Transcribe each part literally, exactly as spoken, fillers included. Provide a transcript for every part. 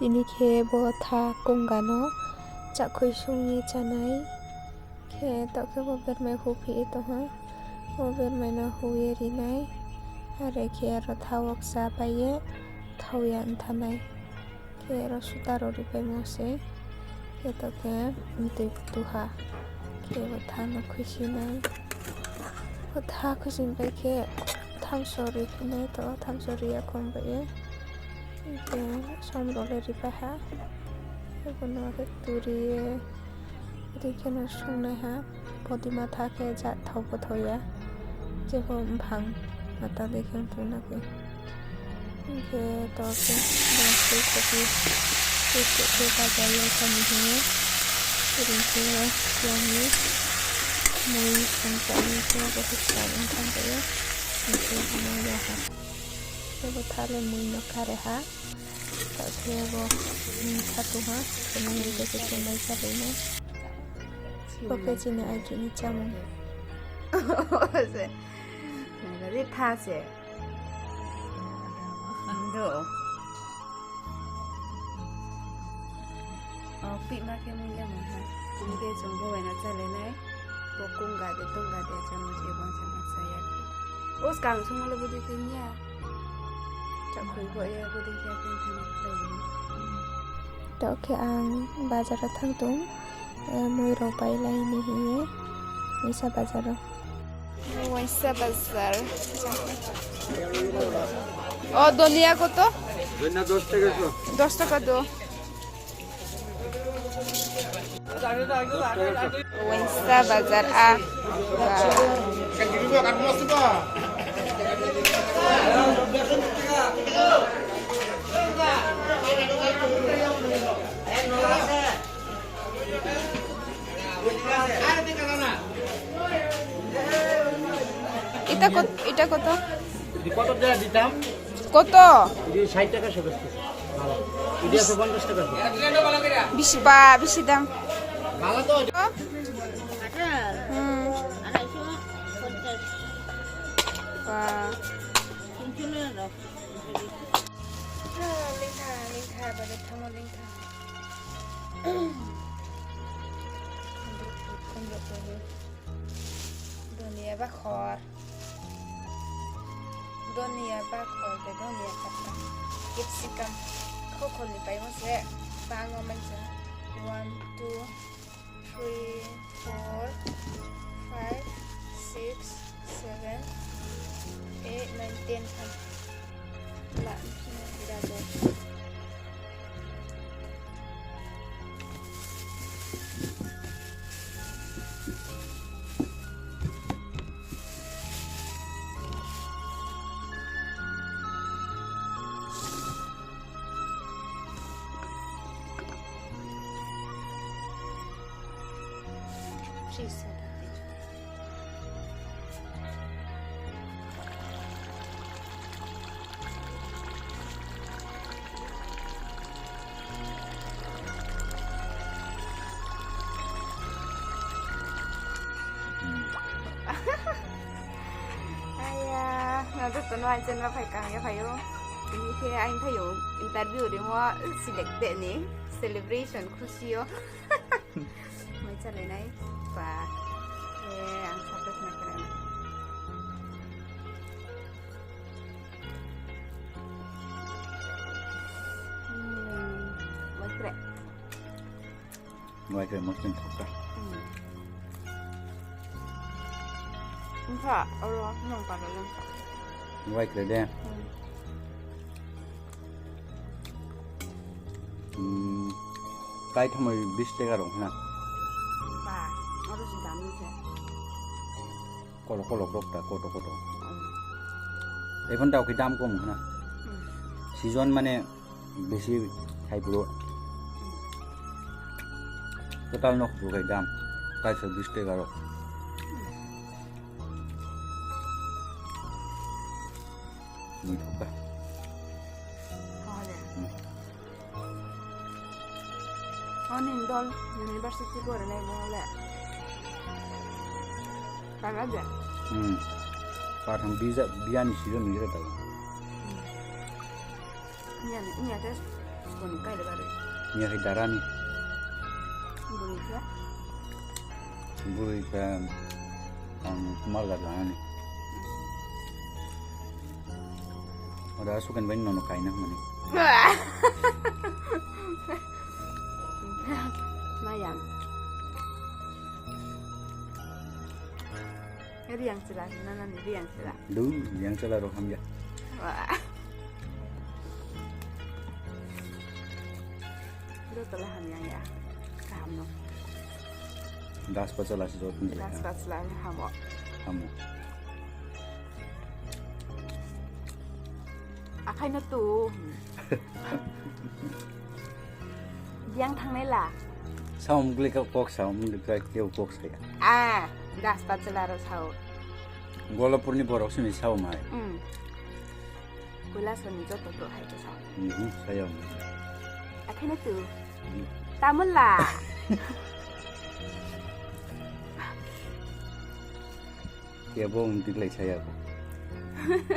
Tini khe bo tha kongga no chakhui sung ye chánai. Khe taoh khe bo bermai huphi ye tong ha. Bo bermai no hu ye rinai. Are khe aro tha wo kchapai ye thao ya nthanai. Khe aro suta rao ripaimo se. Khe taoh khe mtoi phutu ha. Khe bo tha no khuisinai. Bo tha khuisin pai khe thamso riphinai, taoh thamso ri ya khom bai ye. Khe som rao le ripai ha. Khe bo no khe turi ye, bodei khe no sungnai ha. Bodei ma tha khe ja thao bo thao ya. Jepho mphang mata dei khe ong tong na khe. Hing khe taoh khe bo phool kopi khe khe bazar yo thanng ni hing ye. Khe ring khe yang ye mui song chá ni khe bo khe sa ong thanng bai ye. Hing khe bo no ya ha. Khe bo tha le mui no kare ha. Taoh khe bo, um, kha tong ha, khe nung ni khe khe tongmai sa bai nai. Bo khe chini aiki ni chámung. Se. Nai di tha se. Do. O, pih ma khe mui le mui ha. Tini khe chung bo bai no chálai nai. Bo kongga de, tongga de, chámung se bangsa bangsa ya khe. O skang sung le bodei khe ya. Chakhui bo ye bodei khe khe thanng ni khlai ni. Taoh khe ang bazar wo thanng tong, eh, mui rao pai lai ni hing ye, Waisa bazar wo. Waisa bazar. O, donia koto? Donia dos taka so. Dos taka do. Waisa bazar a. Ita kot-, ita koto? Di koto de ditam? Koto? Di ষাট টাকা সব। Di আছে পঞ্চাশ টাকা সব। Bisi ba, bisi dam. ভালো তো? Hmm. Ba. Lingtha, lingtha, bade thamo lingtha. Donia bakhor. Donia bakhor, de donia pata. Capsicum. Khokhol ni paimo se. Bango mansa. One, two, three, four, five, six, seven, eight, nine, ten khan. La, ira do. Aya, no joto no aini channel phai kaham ya phai ou. Tini khe aini phai ou interview rimo select de ni celebration khusi yo. Mai chálai nai ba. E, ang surprise na khe nai. Hmm, mai kre. Nuai khe mosting thokha. Hmm. Ongkha, oro nung pano ongkha. Nuai khe de. Hmm. Hmm. Kaitham bai bis taka rao na. Ba, oro se dam ni khe. Kolok kolok rok ta, koto koto. Hmm. Ekhon tao khe dam kom na. Hmm. Season mane besi khai bro. Total no bro khai dam. Kaisa bis taka rao. Mui thokha. Thokha de. Hmm. Oni dol university pore nai mo le. Para de. Hmm. Pathang bija, biani silo ni jira tau. Hmm. Iya, iya, tes. Boni kaila bari. Ni hai dara ni. Boni khe? Bui khe, ang mal ga dara ni. Ora sukan bai nono kaina mani. Mayam. Riang chila, nana ni riang chila. Du, riang chila ro hamya. Wah. Joto le hamya ya. Kaham no. Das pachla si joto ni. Das pachla hamo. Hamo. Akhai no tu. Yang thangnai la. Sao mgli ka kok sao mgli ka keu kok saya. Ah, das pachla ro sao. Golapur ni borok sini sao mai. Hmm. Koilasor ni joto brouh hai khe sa. Mhm, saya. Akhai no tu. Hmm. Tamula. Kebo mung tiklai saya bo.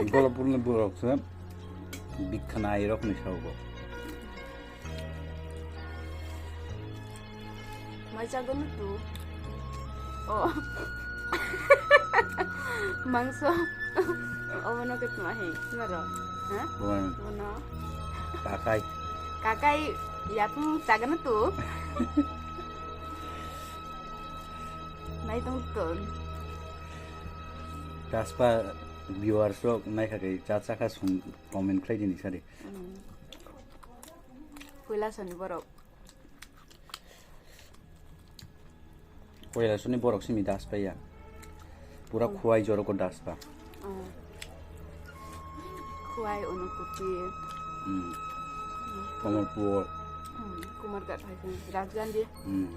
Golapur ni borok se bikhanai rok ni sao bo. Mai chago no tu. O. Mangso. Obo no khe tma hing, naro? Ha? Bukan. Bono. Kakai. Kakai, yapung chago no tu. Nai tong ton. Taspa viewers rok nai kha khe cha cha kha sung comment khlai di ni sari. Hmm. Koilasor ni borok. Koilasor ni borok simi das pai ya. Pura Khuai jorogo das pa. Oh. Khuai, Unokuti. Hmm. Kamalpur. Hmm. Kumarghat hai khe. Rajgandhi. Hmm.